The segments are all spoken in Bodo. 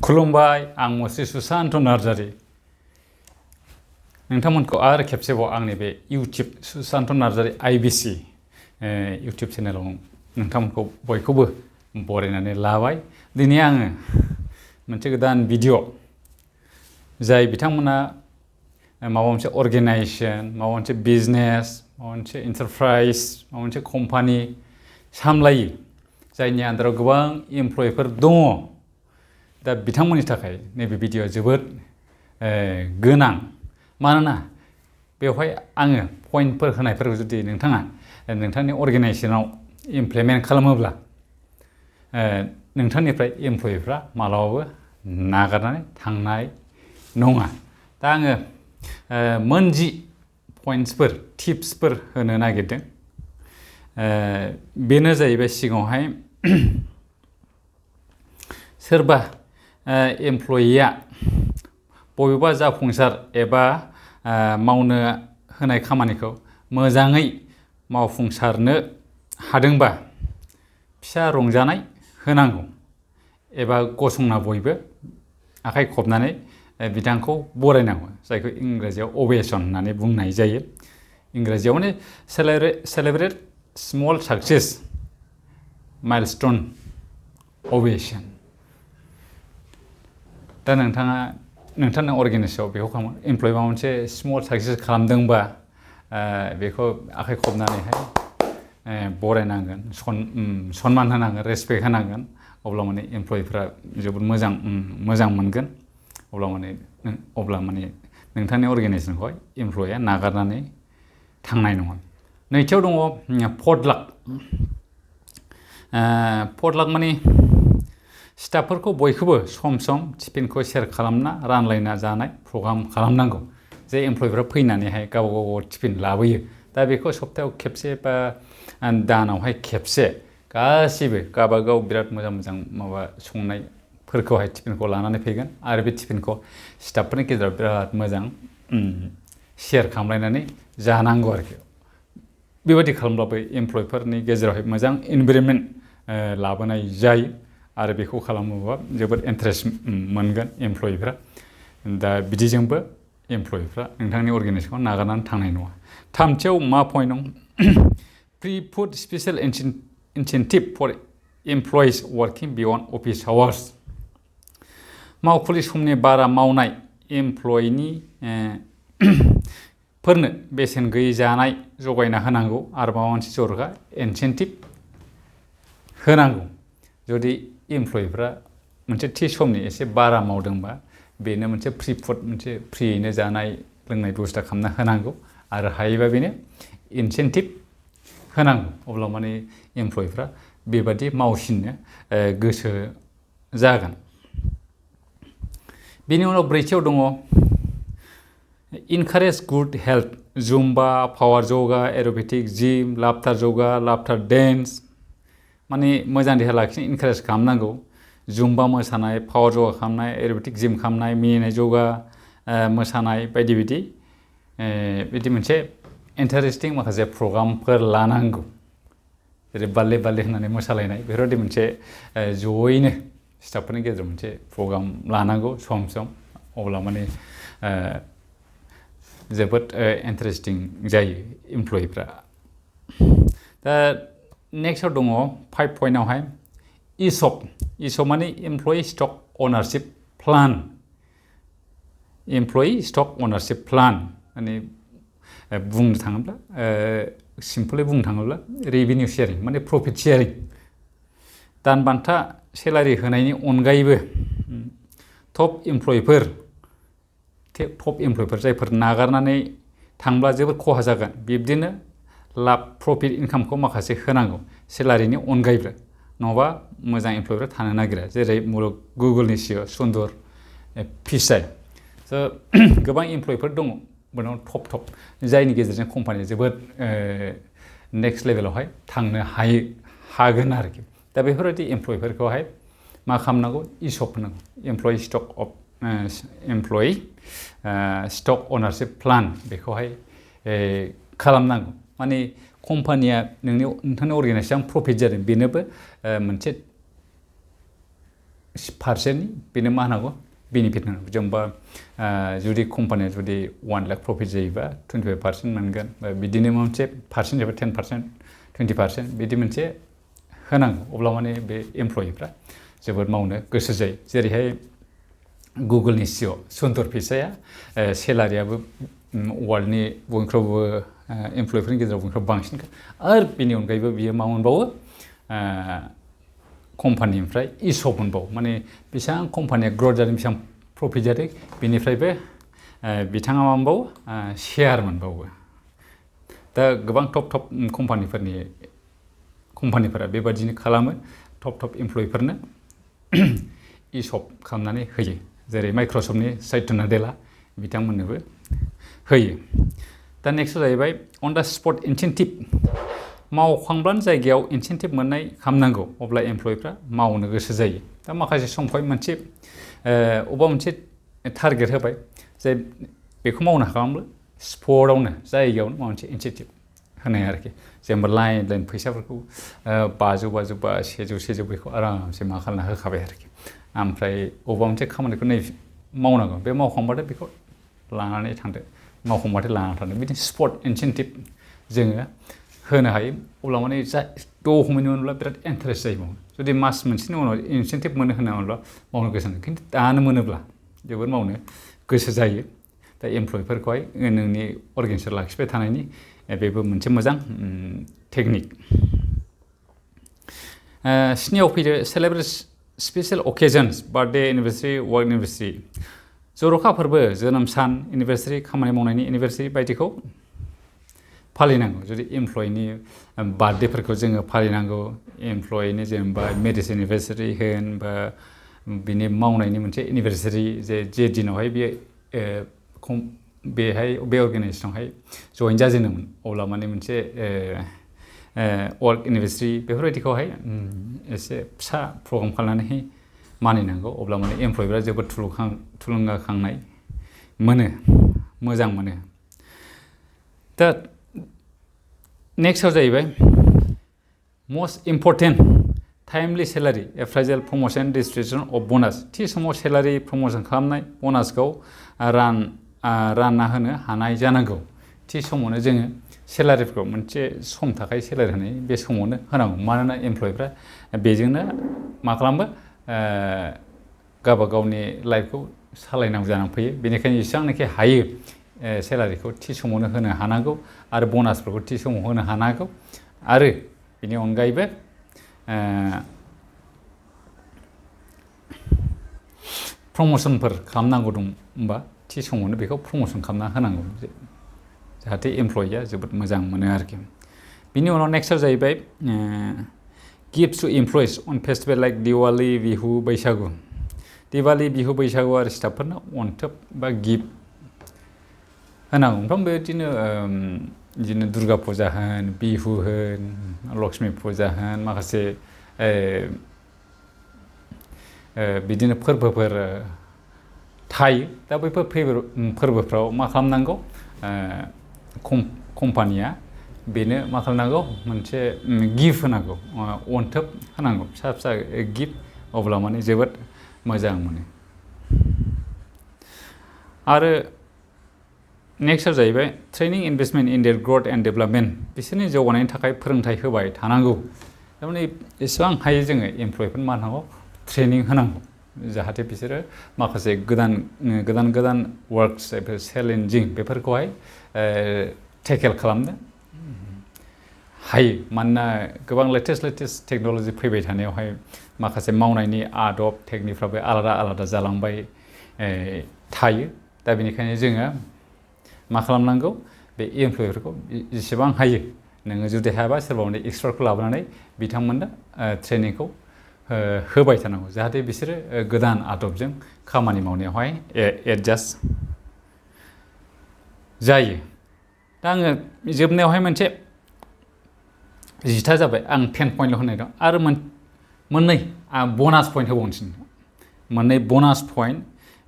खुलुमबाय आं मुस्रि सुशान्त नार्जारी नोंथांमोनखौ आरो खेबसेबाव आंनि बे इउट्यूब सुशान्त नार्जारी आईबीसी इउट्यूब चेनेलाव नोंथांमोनखौ बयखौबो बरायनानै लाबाय। दिनै आङो मोनसे गोदान भिडिअ जाय बिथांमोना माबा मोनसे अर्गेनाइजेशन माबा मोनसे बिजनेस माबा मोनसे एन्टारप्राइज माबा मोनसे कम्पानि सामलायो जायनि आन्दाराव गोबां एमप्लयिफोर दङ। दा बिथांमोननि थाखाय नैबे भिडिअआ जोबोद गोनां मानोना बेवहाय आङो पइन्टफोर होनायफोरखौ जुदि नोंथाङा नोंथांनि अर्गेनाइजेशनाव इमप्लिमेन्ट खालामोब्ला नोंथांनिफ्राय एमप्लयिफ्रा मालाबाबो नागारनानै थांनाय नङा। दा आङो मोनजि पइन्ट्सफोर टिप्सफोर होनो नागिरदों। बेनो जाहैबाय सिगाङावहाय सोरबा एमप्लयिया बबेबा जाफुंसार एबा मावनो होनाय खामानिखौ मोजाङै मावफुंसारनो हादोंबा फिसा रंजानाय होनांगौ एबा गसंना बयबो आखाइ खबनानै बिथांखौ बरायनांगौ जायखौ इंराजियाव अवेशन होननानै बुंनाय जायो। इंराजियाव माने celebrate small success milestone ovation. दा नोंथांनि अर्गेनाइजेसनाव बेखौ खालामो एमप्लय माबा मोनसे स्मल सक्सेस खालामदोंबा बेखौ आखाइ खबनानैहाय बरायनांगोन सनमान होनांगोन रेसपेक्ट होनांगोन अब्ला माने एमप्लयिफ्रा जोबोद मोजां मोनगोन अब्ला माने नोंथांनि अर्गेनाइजेसनखौहाय एमप्लयिया नागारनानै थांनाय नङा। नैथियाव दङ पटलाक। पटलाक माने स्टाफफोरखौ बयखौबो सम सम टिफिनखौ शेयार खालामना रानलायना जानाय प्रग्राम खालामनांगौ। जे एमप्लयिफ्रा फैनानैहाय गाव टिफिन लाबोयो दा बेखौ सप्तायाव खेबसे बा दानावहाय खेबसे गासिबो गावबागाव बिराद मोजां माबा संनायफोरखौहाय टिफिनखौ लानानै फैगोन आरो बे टिफिनखौ स्टाफफोरनि गेजेराव बिराद मोजां शेयार खालामलायनानै जानांगौ आरोखि। बेबायदि खालामब्लाबो एमप्लयिफोरनि गेजेरावहाय मोजां इनभाइरनमेन्ट लाबोनाय जायो आरो बेखौ खालामोबा जोबोद इन्टारेस्ट मोनगोन एमप्लयिफ्रा। दा बिदिजोंबो एमप्लयिफ्रा नोंथांनि अर्गेनाइजेसनखौ नागारनानै थांनाय नङा। थामथियाव मा पइन्ट दं? Free food special incentive for employees working beyond office hours. मावखुलि समनि बारा मावनाय एमप्लयिनि फोरनो बेसेन गैयै जानाय जगायना होनांगौ आरो माबा मोनसे जर'खा इनसेन्टिभ होनांगौ। जुदि एमप्लयिफ्रा मोनसे थि समनि एसे बारा मावदोंबा बेनो मोनसे फ्रि फुड मोनसे फ्रियैनो जानाय लोंनाय बेबस्था खालामना होनांगौ आरो हायोबा बेनो इनसेन्टिभ होनांगौ। अब्ला माने एमप्लयिफ्रा बेबादि मावसिननो गोसो जागोन। बेनि उनाव ब्रैथियाव दङ encourage good health. Zumba power yoga aerobatic gym laughter yoga laughter dance माने मोजां देहा लाखिनो इनकारेज खालामनांगौ। जुम्बा मोसानाय पावार योगा खालामनाय एरोबेटिक जिम खालामनाय मिनिनाय योगा मोसानाय बायदि बिदि मोनसे इन्टारेस्टिं माखासे प्रग्रामफोर लानांगौ। जेरै बाल्ले बाल्ले होननानै मोसालायनाय बेफोरबायदि मोनसे जयैनो स्टाफफोरनि गेजेराव मोनसे प्रग्राम लानांगौ सम सम। अब्ला माने जोबोद इन्टारेस्टिं जायो एमप्लयिफ्रा। दा नेक्स्टआव दङ 5 पइन्टआवहाय इसप माने employee stock ownership plan. Employee stock ownership plan माने बुंनो थाङोब्ला सिम्पलि बुंनो थाङोब्ला रेभिनिउ शेयारिं माने प्रफिट शेयारिं। दान बान्था सेलारि होनायनि अनगायैबो टप एमप्लयिफोर जायफोर नागारनानै थांब्ला जोबोद खहा जागोन बिब्दिनो लाब प्रफिट इनकामखौ माखासे होनांगौ सेलारिनि अनगायैबो नङाबा मोजां एमप्लयिफ्रा थानो नागिरा। जेरै गुगोलनि सिइअ सुन्दर पिचाइ। गोबां एमप्लयिफोर दङ बेनाव टप जायनि गेजेरजों कम्पानिया जोबोद नेक्स्ट लेभेलावहाय थांनो हागोन आरोखि। दा बेफोरबायदि एमप्लयिफोरखौहाय मा खालामनांगौ? इसप होनांगौ एमप्लयि स्टक अनारशिप प्लान बेखौहाय खालामनांगौ। माने कम्पानिया नोंथांनि अर्गेनाइजेसन प्रफिट जादों बेनोबो मोनसे पारसेन्टनि बेनो मा होनांगौ बेनिफिट होनांगौ जेनेबा जुदि कम्पानिया जुदि 1 लाख प्रफिट जायोबा 25% मोनगोन बिदिनो मोनसे पारसेन्ट जायोबा 10% 20% बिदि मोनसे होनांगौ अब्ला माने बे एमप्लयिफ्रा जोबोद मावनो गोसो जायो जेरैहाय गुगोलनि सिइअ सुन्दर पिचाइआ सेलारियाबो वर्ल्डनि बयनिख्रुइबो एमप्लयिफोरनि गेजेराव बयनिख्रुइबो बांसिन आरो बेनि अनगायैबो बियो मा मोनबावो कम्पानिनिफ्राय इसब मोनबावो माने बेसेबां कम्पानिया ग्रथ जादों बेसेबां प्रफिट जादों बेनिफ्रायबो बिथाङा मा मोनबावो शेयार मोनबावो दा गोबां टप कम्पानिफोरा बेबादिनो खालामो टप एमप्लयिफोरनो इसब खालामनानै होयो जेरै माइक्रसफ्टनि सात्य नाडेला बिथांमोननोबो होयो दा नेक्स्टआ जाहैबाय अन दा स्पट इनसेन्टिभ मावखांब्लानो जायगायाव इनसेन्टिभ मोननाय खालामनांगौ अब्ला एमप्लयिफ्रा मावनो गोसो जायो दा माखासे समखौहाय मोनसे अबेबा मोनसे टारगेट होबाय जे बेखौ मावनो हाखांब्ला स्पटआवनो जायगायावनो माबा मोनसे इनसेन्टिभ होनाय आरोखि जेनेबा लाइन फैसाफोरखौ 500 बा 100 बेखौ आरामसे मा खालामना होखाबाय आरोखि ओमफ्राय अबेबा मोनसे खामानिखौ नै मावनांगौ बे मावखांबाथाय बेखौ लानानै थांदो मावखांबाथाय लानानै थांदो बिदिनो स्पट इनसेन्टिभ जोङो होनो हायो अब्ला माने दहमैनो मोनब्ला बिराद इन्टारेस्ट जायो मावनो जुदि मास मोनसेनि उनाव इनसेन्टिभ होनामोनब्ला मावनो गोसो जायो खिन्थु दानो मोनोब्ला जोबोद मावनो गोसो जायो दा एमप्लयिफोरखौहाय नोंनि अर्गेनाइजेसन लाखिबाय थानायनि बेबो मोनसे मोजां टेकनिक स्नियाव फैदो celebrate special occasions birthday anniversary work anniversary जर'खा फोरबो जोनोम सान एनिभार्सारि खामानि मावनायनि एनिभार्सारि बायदिखौ फालिनांगौ जुदि एमप्लयिनि बार्थडेफोरखौ जोङो फालिनांगौ एमप्लयिनि जेनेबा मेरिज एनिभार्सारि होन बा बिनि मावनायनि मोनसे एनिभार्सारि जे दिनावहाय बेहाय बे अर्गेनाइजेसनावहाय जइन जाजेनोमोन अब्ला माने मोनसे वर्क एनिभार्सारि बेफोरबायदिखौहाय एसे फिसा प्रग्राम खालामनानै मानिनांगौ अब्ला माने एमप्लयिफ्रा जोबोद थुलुंगाखांनाय मोनो मोजां मोनो दा नेक्स्टआव जाहैबाय most important timely salary appraisal promotion distribution of bonus थि समाव सेलारि प्रमसन खालामनाय बनासखौ रानना होनो हानाय जानांगौ थि समावनो जोङो सेलारिफोरखौ मोनसे सम थाखाय सेलारि होनाय बे समावनो होनांगौ मानोना एमप्लयिफ्रा बेजोंनो मा खालामो गावबा गावनि लाइफखौ सालायनांगौ जानानै फैयो बेनिखायनो जेसेबांनाखि हायो सेलारिखौ थि समावनो होनो हानांगौ आरो बनासफोरखौ थि समाव होनो हानांगौ आरो बेनि अनगायैबो प्रमसनफोर खालामनांगौ दंबा थि समावनो बेखौ प्रमसन खालामना होनांगौ जाहाथे एमप्लयिया जोबोद मोजां मोनो आरोखि बिनि उनाव नेक्स्टआव जाहैबाय गिफ्ट टु एमप्लयिज अन फेस्टिभेल लाइक दिवाली बिहु बैसागु दिवाली बिहु बैसागु आरो स्टाफफोरनो अनथोब बा गिफ्ट होनांगौ ओमफ्राय बिदिनो दुर्गा फुजा होन बिहु होन लक्ष्मि फुजा होन माखासे बिदिनो फोरबोफोर थायो दा बैफोर फोरबोफ्राव मा खालामनांगौ कम्पानिया बेनो मा खालामनांगौ मोनसे गिफ्ट होनांगौ अनथोब होनांगौ फिसा फिसा गिफ्ट अब्ला माने जोबोद मोजां मोनो आरो नेक्स्टआव जाहैबाय training investment in their growth and development बिसोरनि जौगानायनि थाखाय फोरोंथाइ होबाय थानांगौ थारमाने एसेबां हायो जोङो एमप्लयिफोरनो मा होनांगौ ट्रेनिं होनांगौ जाहाथे बिसोरो माखासे गोदान वर्कस जायफोर चेलेन्जिं बेफोरखौहाय टेकेल खालामनो हायो मानोना गोबां लेटेस्ट टेक्न'लजि फैबाय थानायावहाय माखासे मावनायनि आदब टेकनिकफ्राबो आलादा जालांबाय थायो दा बेनिखायनो जोङो मा खालामनांगौ बे एमप्लयिफोरखौ जेसेबां हायो नोङो जुदि हायाबा सोरबा मोनसे एक्सपार्टखौ लाबोनानै बिथांमोननो ट्रेनिंखौ होबाय थानांगौ जाहाथे बिसोरो गोदान आदबजों खामानि मावनायावहाय एडजास्ट जायो दा आङो जोबनायावहाय मोनसे 10 जाबाय आं 10 पइन्टल' होनाय दं आरो मोननै आं बनास पइन्ट होबावनोसै मोननै बनास पइन्ट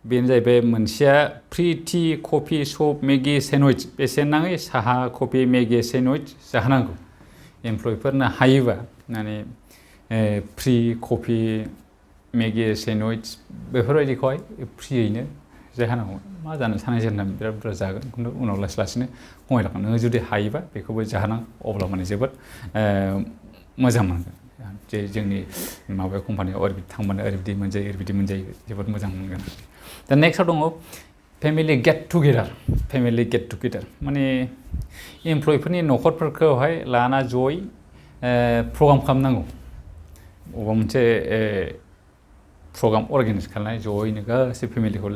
बेनो जाहैबाय मोनसेया फ्रि टि कफि सप मेगि सेन्डउइच बेसेन नाङै साहा कफि मेगि सेन्डउइच जाहोनांगौ एमप्लयिफोरनो हायोबा माने फ्रि कफि मेगि सेन्डविच बेफोरबायदिखौहाय फ्रियैनो जाहोनांगौ मा जानो सानै सानथाम बिराद बुरजा जागोन खिन्थु उनाव लासै लासैनो खमायलांगोन नोङो जुदि हायोबा बेखौबो जाहोनांगौ अब्ला माने जोबोद मोजां मोनगोन जे जोंनि माबायाव कम्पानियाव ओरैबायदि थांबानो ओरैबायदि मोनजायो जोबोद मोजां मोनगोन दा नेक्स्टआव दङ फेमिलि गेट टुगेदार माने एमप्लयिफोरनि न'खरफोरखौहाय लाना जयै प्रग्राम खालामनांगौ अबेबा मोनसे प्रग्राम अर्गानाइज खालामनाय जयैनो गासै फेमिलिखौ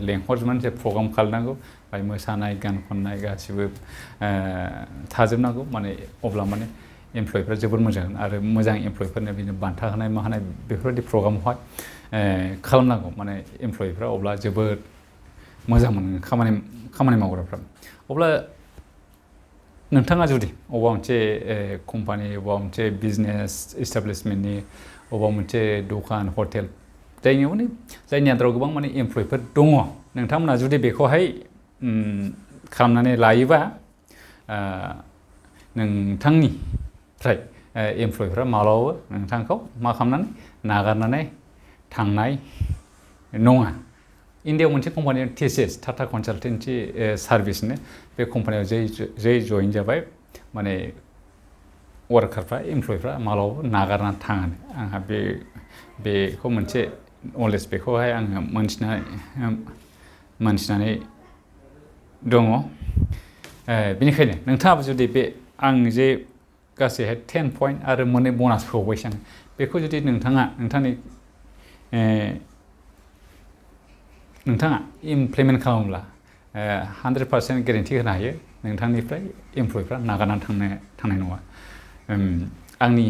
लेंहरजोबनानै मोनसे प्रग्राम खालामनांगौ बाय मोसानाय गान खननाय गासिबो थाजोबनांगौ माने अब्ला माने एमप्लयिफ्रा जोबोद मोजां आरो मोजां एमप्लयिफोरनो बिदिनो बान्था होनाय मा होनाय बेफोरबायदि प्रग्रामावहाय खालामनांगौ माने एमप्लयिफ्रा अब्ला जोबोद मोजां मोनो खामानि मावग्राफ्रा अब्ला नोंथाङा जुदि अबेबा मोनसे कम्पानि अबेबा मोनसे बिजनेस इस्टाब्लिशमेन्टनि अबेबा मोनसे दखान हटेल जायनि आन्दाराव गोबां माने एमप्लयिफोर दङ नोंथांमोना जुदि बेखौहाय खालामनानै लायोबा नोंथांनिफ्राय एमप्लयिफ्रा माब्लाबाबो नोंथांखौ मा खालामनानै नागारनानै थांनाय नङा इन्डियायाव मोनसे कम्पानि TCS टाटा कनसालटेन्सि सार्भिसनो बे कम्पानियाव जै जइन जाबाय माने वार्कारफ्रा एमप्लयिफ्रा माब्लाबाबो नागारनानै थाङानो आंहा बेखौ मोनसे नलेज बेखौहाय आङो मोनथिनानै दङ बेनिखायनो नोंथाङाबो जुदि बे आं जे गासैहाय 10 पइन्ट आरो मोननै बनास होबावबायसो आं बेखौ जुदि नोंथाङा इमप्लिमेन्ट खालामोब्ला 100% गेरेन्टि होनो हायो नोंथांनिफ्राय एमप्लयिफ्रा नागारनानै थांनाय नङा आंनि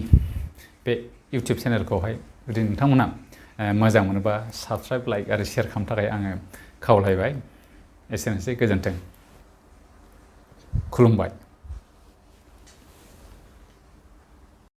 बे इउटिउब चेनेलखौहाय जुदि नोंथांमोना मोजां मोनोबा साबस्क्राइब लाइक आरो शेयार खालामनो थाखाय आङो खावलायबाय एसेनोसै गोजोन्थों खुलुमबाय